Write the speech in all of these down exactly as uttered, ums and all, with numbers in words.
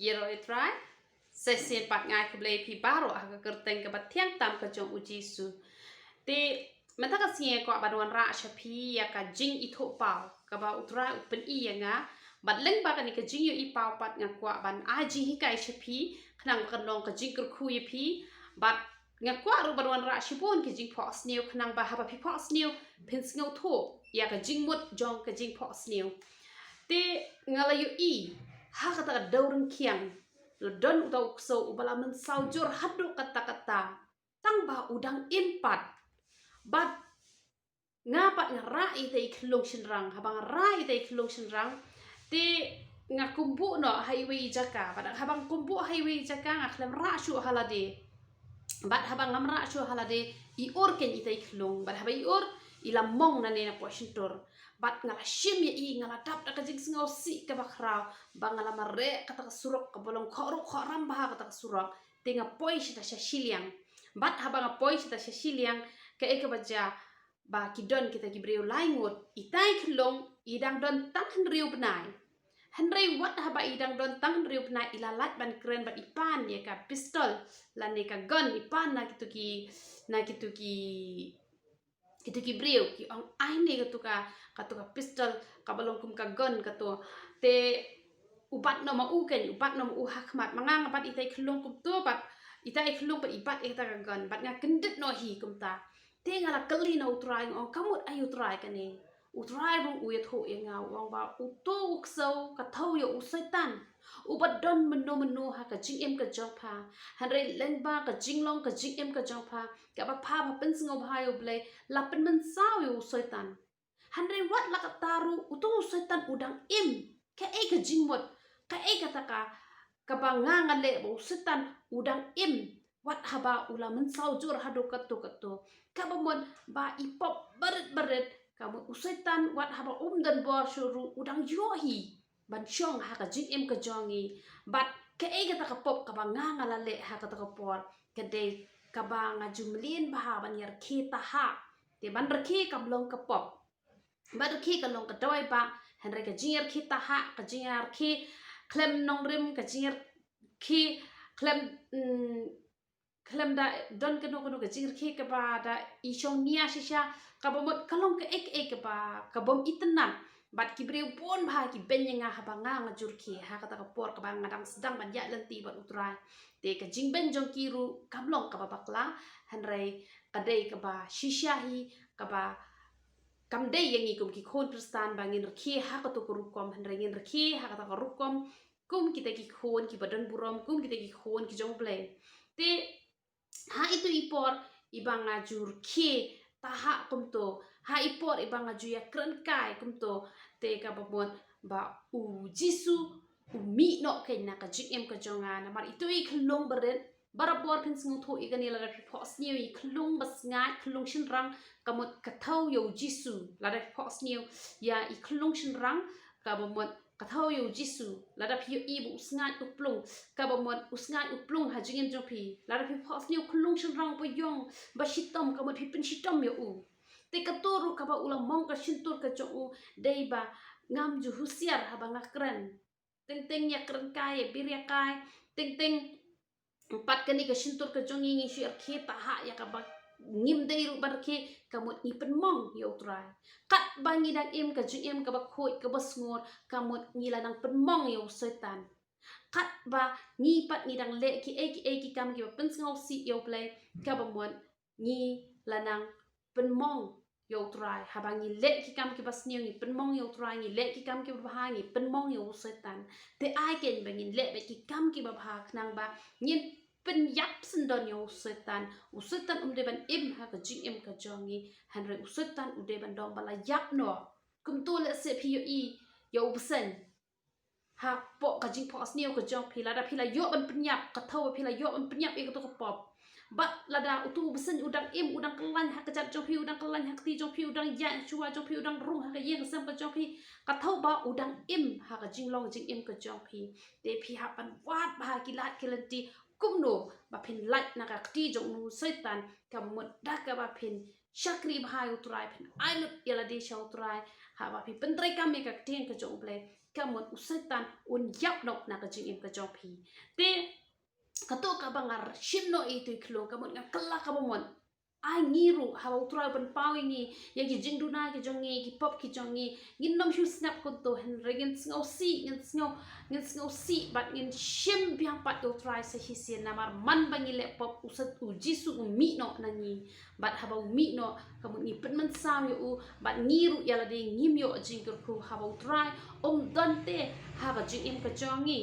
Ïaroh ïa u Trai. Sa shisien pat nga ai khublei ïa phi baroh ha ka kyrteng kaba thiang tam ka jong u Jisu. Te mynta ka sngi nga kwah ban wanrah sha phi ïa ka jingithuhpaw kaba u Trai u pyni ïa nga. Bad lyngba kane ka jingïohi paw pat nga kwah ban ai jinghikai sha phi khnang ba kan long ka jingkyrkhu ïa phi. Bad nga kwah ruh ban wanrah shibun ki jingphohsniew khnang ba haba phi phohsniew phin sngewthuh ïa ka jingmut jong ka jingphohsniew. Te nga la ïohi ha kata ka dewryngkhiang la don uta u ksew uba la mynsaw jur haduh katta katta, tang ba u dang im pat. Bad nga pat nga rah ïa ita i khyllung shynrang. Haba nga rah ïa ita i khyllung shynrang, te nga kumbuh noh ha iwei i jaka. Bad haba nga kumbuh ha iwei i jaka, nga khlem rah shuh ha lade. Bad haba ngam rah shuh ha lade, i ur keiñ ita i khyllung. Bad haba i ur, i la mong nangne napoh shyntur. Bad nga la shim ïa i, nga la dap da ka jingsngewsih kaba khraw ba nga la mareh kata ka surok kaba long khohruh khohram bha kata ka surok. Te nga poi shata sha shiliang. Bad haba nga poi shata sha shiliang, kaei kaba jia ba ki don kita ki briew lai ngut, ita i khyllung i dang don tang hynriew bnai. Hynrei wat haba i dang don tang hynriew bnai, i la lait ban kren bad i pan ïa ka pistol lane ka gun, i pan na kitu ki, na kitu ki, kitu ki briew, ki ong, "Ai ne katu ka, katu ka pistol kaba long kum ka gun katu." Te u bat noh ma u keiñ, u bat noh ma u ha khmat. Ma nga nga bat ita i khyllung kumtu, bad ita i khyllung pat i bat ïa kata ka gun. Bad nga kyndit noh hi kumta. Te nga la kylli na u Trai, nga ong, "Ka mut aïu Trai kane?" U Trai ruh u ïathuh ïa nga, u ong ba utu u ksew ka thew ïa u Soitan uba don mynno mynno ha ka jingim ka jong pha. Hynrei lyngba ka jinglong ka jingim ka jong pha, kaba pha, pha pynsngewbha ïa u Blei, la pynmynsaw ïa u Soitan. Hynrei wat la katta ruh, utu u Soitan u dang im. Kaei ka jingmut, kaei kata ka, kaba nga nga leh ba u Soitan u dang im, wat haba u la mynsaw jur haduh katto katto. Kaba mut ba i pop barit barit, ka mut u Soitan wat haba um don bor shuh ruh u dang ïoh hi ban shong ha ka jingim ka jong ngi. Bad kaei kata ka pop kaba nga nga la leh ha kata ka por, ka dei kaba nga ju mlien bha ban ïarkhie tahap. Te ban rkhie kam long ka pop. Ban rkhie ka long ka dawai bah, hynrei ka jingïarkhie tahap, ka jingïarkhie khlem nongrim, ka jingïarkhie khlem, mm, khlem da don kano kano ka jingïarkhie kaba da i shong nia shisha, kaba mut ka long kaei kaei kaba, ka bym itynnad. Bad ki briew bun bha ki beiñ ïa nga haba nga nga ju rkhie ha kata ka por kaba nga dang sdang ban ïaid lynti bad u Trai. Te ka jingbeiñ jong ki ruh kam long kaba bakla, hynrei ka dei kaba shisha hi, kaba kam dei ïa ngi kum ki khun Khristan ba ngin rkhie ha kato ka rukom, hynrei ngin rkhie ha kata ka rukom kum kita ki khun kiba don burom, kum kita ki khun ki jong u Blei. Te ha itu i por iba nga ju rkhie tahap kumto, ha i por iba nga ju ïakren kai kumto, te kaba mut ba u Jisu u mih noh keiñ na ka jingim ka jong nga. Namar itu i khyllung barit, barabor phin sngewthuh ïa kane, lada phi phohsniew ïa i khyllung ba sngaid, khyllung shynrang, ka mut ka thew ïa u Jisu. Lada phi phohsniew ïa i khyllung shynrang, kaba mut ka thew ïa u Jisu. Lada phi ïohi ba u sngaid u plung, kaba mut u sngaid u plung ha jingim jong phi. Lada phi phohsniew khyllung shynrang ba ïong ba shitom, ka mut phi pynshitom ïa u. Te kato ruh kaba u la mong ka shyntur ka jong u, dei ba ngam ju husiar haba nga kren. Teng teng ïakren kai, ïabir ïakai, teng teng pat kane ka shyntur ka jong ngi ngi shu ïarkhie tahap ïa kaba ngim dei ruh ban rkhie, ka mut ngi pynmong ïa u Trai. Katba ngi dang im ka jingim kaba khuid kaba sngur, ka mut ngi la nang pynmong ïa u Soitan. Katba ngi pat ngi dang leh kiei kiei ki kam kiba pynsngewsih ïa u Blei, kaba mut ngi la nang pynmong ïa u Trai. Haba ngi leh ki kam kiba sniew ngi pynmong ïa u Trai, ngi leh ki kam kiba bha ngi pynmong ïa u Soitan. Te ai keiñ ba ngin leh beit ki kam kiba bha khnang ba ngin pynïap syndon ïa u Soitan. U Soitan um dei ban im ha ka jingim ka jong ngi, hynrei u Soitan u dei ban long ba la ïap noh. Kumto lehse phi ïohi ïa u bseiñ hapoh ka jingphohsniew ka jong phi, lada phi la ïoh ban pynïap, ka thew ba phi la ïoh ban pynïap ïa kato ka pop. Bad lada utu u bseiñ u dang im, u dang kyllain ha ka kjat jong phi, u dang kyllain ha ka kti jong phi, u dang ïaid ha shuwa jong phi, u dang rung ha ka ïing ka sem ka jong phi, ka thew ba u dang im ha ka jinglong jingim ka jong phi. Te phi hap ban wad bha ki lad ki lynti kumno ba phin lait na ka kti jong u Soitan, ka mut da kaba phin shakri bha ïa u Trai, phin ai lut ïa lade sha u Trai, haba phi pyntreikam ïa ka ktien ka jong u Blei, ka mut u Soitan un ïap noh na ka jingim ka jong phi. Te kato kaba nga shim noh ïa itu i khyllung, ka mut nga kylla kaba mut. Ai ngi ruh haba u Trai u pynpaw ïa ngi ïa ki jingduna ki jong ngi, ki pop ki jong ngi, ngin nym shu sngap kumto, hynrei ngin sngewsih, ngin sngew, ngin sngewsih bad ngin shim biang pat ïa u Trai sa shisien, namar man ba ngi leh pop u Sot-, u Jisu u mih noh na ngi. Bad haba u mih noh, ka mut ngi pynmynsaw ïa u, bad ngi ruh ïa lade ngim ïoh jingkyrkhu haba u Trai um don te ha ka jingim ka jong ngi.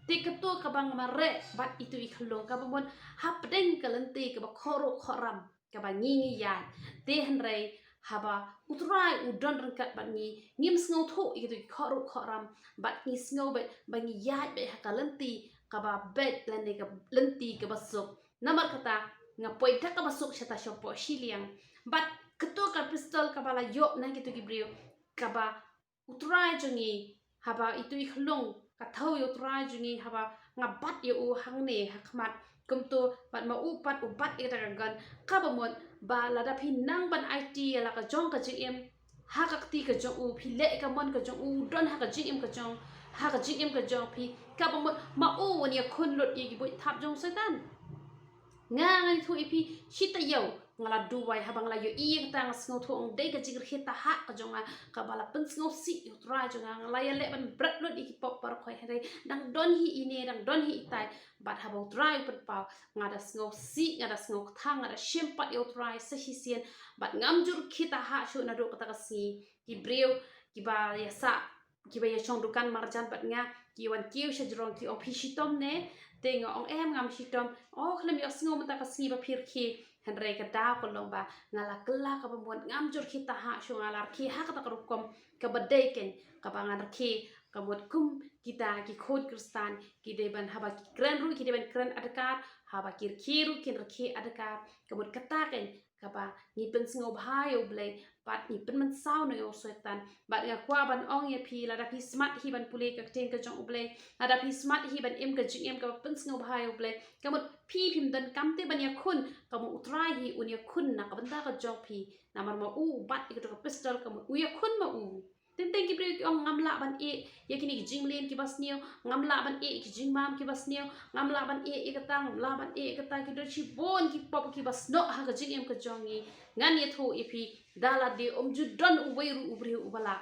Te kato kaba nga mareh bad itu i khyllung, kaba mut hapdeng ka lynti kaba khorok khoram kaba ngi ngi ïaid. Te hynrei haba u Trai u don ryngkat bad ngi, ngim sngewthuh ïa itu i khorok khoram, bad ngi sngew bad ba ngi ïaid bad ha ka lynti kaba beit lane ka lynti kaba suk. Namar kata nga poi da kaba suk shata shapoh shiliang. Bad kato ka pistol kaba la ïoh na kito ki briew, kaba u Trai jong ngi, haba itu i khyllung ka thew ïa u Trai jong ngi, haba nga bat ïa u hangne ha khmat kumto, bad ma u pat u bat ïa kata ka gun. Kaba mut ba lada phi nang ban aiti ïa la ka jong ka jingim ha ka kti ka jong u, phi leh ka mon ka jong u, don ha ka jingim ka jong, ha ka jingim ka jong phi, kaba mut ma u un ïakhun lut ïa ki buit thap jong u Soitan. Nga ngan ïathuh ïa phi shi taïew, nga la duwai, haba nga la ïohi ïa kata nga sngewthuh ong dei ka jingrkhie tahak ka jong nga kaba la pynsngewsih ïa u Trai jong nga. Nga la ïaleh ban bret lut ïa ki pop baroh khoit, hynrei dang don hi ine, dang don hi itai. Bad haba u Trai u pynpaw, nga da sngewsih, nga da sngew kthang, nga da shim pat ïa u Trai sa shisien. Bad ngam ju rkhie tahak shuh naduh kata ka sngi. Ki briew kiba ïa sah, kiba ïa shong dukan marjan bad nga, ki wan kiew sha jrong, ki ong, phi shitom ne? Te nga ong, em, ngam shitom. Oh, khlem ïohsngew mynta ka sngi ba phi rkhie. Hynrei ka daw ka long ba nga la kylla kaba mut, ngam ju rkhie tahak shuh, nga la rkhie ha kata ka rukom kaba dei kein, kaba ngan rkhie ka mut kum kita ki khun Khristan ki dei ban, haba ki kren ruh ki dei ban kren adkar, haba ki rkhie ruh kin rkhie adkar, ka mut kata kein kaba ngi pynsngewbha ïa u Blei, bad ngi pynmynsaw noh ïa u Soitan. Bad nga kwah ban ong ïa phi, lada phi smat hi ban pule ka ktien ka jong u Blei, lada phi smat hi ban im ka jingim kaba pynsngewbha ïa u Blei, ka mut phi phim donkam te ban ïakhun, ka mut u Trai hi un ïakhun na ka bynta ka jong phi. Namar ma u u bat ïa kato ka pistol, ka mut u ïakhun ma u. Teng teng ki briew ki ong, ngam lah ban ïeh ïa kine ki jingmlien kiba sniew, ngam lah ban ïeh ïa ki jingbam kiba sniew, ngam lah ban ïeh ïa kata, ngam lah ban ïeh ïa kata. Ki don shibun ki pop kiba snoh ha ka jingim ka jong ngi. Ngan ïathuh ïa phi, da lade um ju don uwei ruh u briew uba lah.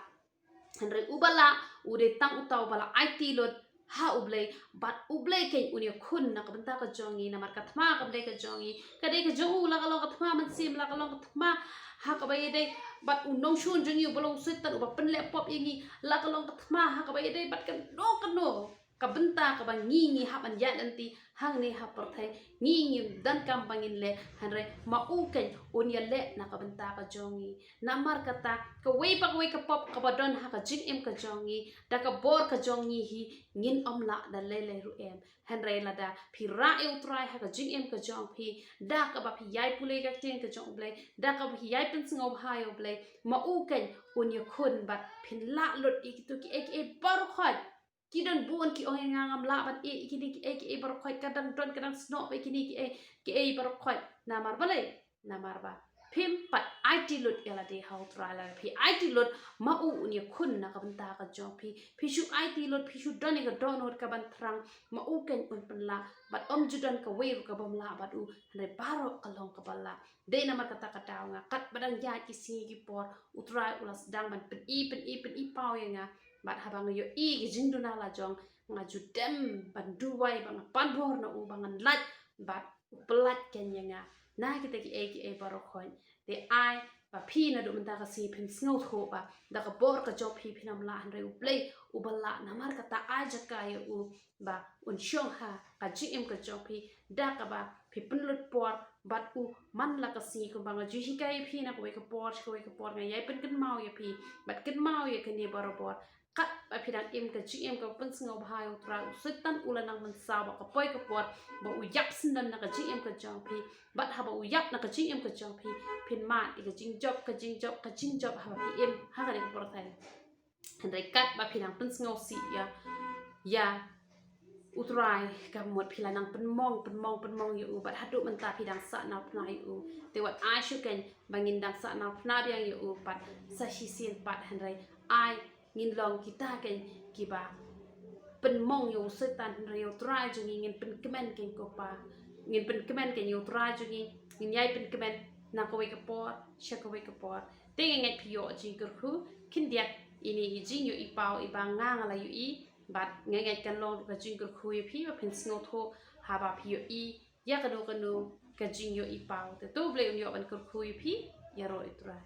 Hynrei uba lah u dei tang uta uba la aiti lut ha u Blei, bad u Blei kein un ïakhun na ka bynta ka jong ngi, namar ka thma kam dei ka jong ngi, ka dei ka jong u. La ka long ka thma mynsiem, la ka long ka thma ha kaba ïadei bad u nongshun jong ngi uba long u Soitan uba pynleh pop ïa ngi, la ka long ka thma ha kaba ïadei bad kano kano ka bynta kaba ngi ngi hap ban ïaid lynti hangne ha pyrthei, ngi ngim donkam ba ngin leh, hynrei ma u kein un ïaleh na ka bynta ka jong ngi. Namar kata, kawei pa kawei ka pop kaba don ha ka jingim ka jong ngi, da ka bor ka jong ngi hi, ngin ym lah da lei lei ruh em. Hynrei lada phi rah ïa u Trai ha ka jingim ka jong phi, da kaba phi ïai pule ka ktien ka jong u Blei, da kaba phi ïai pynsngewbha ïa u Blei, ma u kein un ïakhun bad phin lah lut ïa kito kiei kiei baroh khoit. Ki don bun ki ong ïa nga, ngam lah ban ïeh ïa kine kiei kiei baroh khoit, ka dang don ka dang snoh bha ïa kine kiei kiei baroh khoit. Namar balei? Namar ba phim pat aiti lut ïa lade ha u Trai. Lada phi aiti lut, ma u un ïakhun na ka bynta ka jong phi. Phi shu aiti lut, phi shu don ïa ka dohnud kaban thrang, ma u kein un pynlah, bad ym ju don kawei ruh kabym lah bad u, hynrei baroh ka long kaba lah. Dei namar kata ka daw nga, katba dang ïaid ki sngi ki por, u Trai u la sdang ban pyni pyni pyni paw ïa nga. Bad haba nga ïohi ki jingduna la jong, nga ju dem ban duwai, ba nga pan bor na u, ba ngan lait, bad u pynlait kein ïa nga na kita kiei kiei baroh khoit. Te ai ba phi naduh mynta ka sngi phin sngewthuh ba da ka bor ka jong phi phin ym lah, hynrei u Blei uba lah. Namar kata ai jaka ïa u ba un shong ha ka jingim ka jong phi, da kaba phi pynlut por bad u man la ka sngi. Kumba nga ju hikai ïa phi na kawei ka por sha kawei ka por, nga ïai pynkynmaw ïa phi bad kynmaw ïa kane barabor. Katba phi dang im ka jingim kaba pynsngewbha ïa u Trai, u Soitan u la nang mynsaw ba ka poi ka por ba u ïap syndon na ka jingim ka jong phi. Bad haba u ïap na ka jingim ka jong phi, phin mad ïa ka jingjop, ka jingjop, ka jingjop haba phi im ha kane ka pyrthei. Hynrei katba phi nang pynsngewsih ïa, ïa u Trai, ka mut phi la nang pynmong pynmong pynmong ïa u, bad haduh mynta phi dang sahnarphna ïa u. Te wat ai shuh kein ba ngin dang sahnarphna biang ïa u pat sa shisien pat, hynrei ai Ngin long kita kein kiba pynmong ïa u Soitan, hynrei ïa u Trai jong ngi ngin pynkmen kein ko Pa. Ngin pynkmen kein ïa u Trai jong ngi, ngin ïai pynkmen na kawei ka por sha kawei ka por. Te nga ngeit phi ïoh jingkyrkhu khyndiat ïa ine i jingïohi paw iba nga nga la ïohi, bad nga ngeit kan long ka jingkyrkhu ïa phi ba phin sngewthuh haba phi ïohi ïa kano kano ka jingïohi paw. Te to U Blei un ïoh ban kyrkhu ïa phi. Ïaroh ïa u Trai.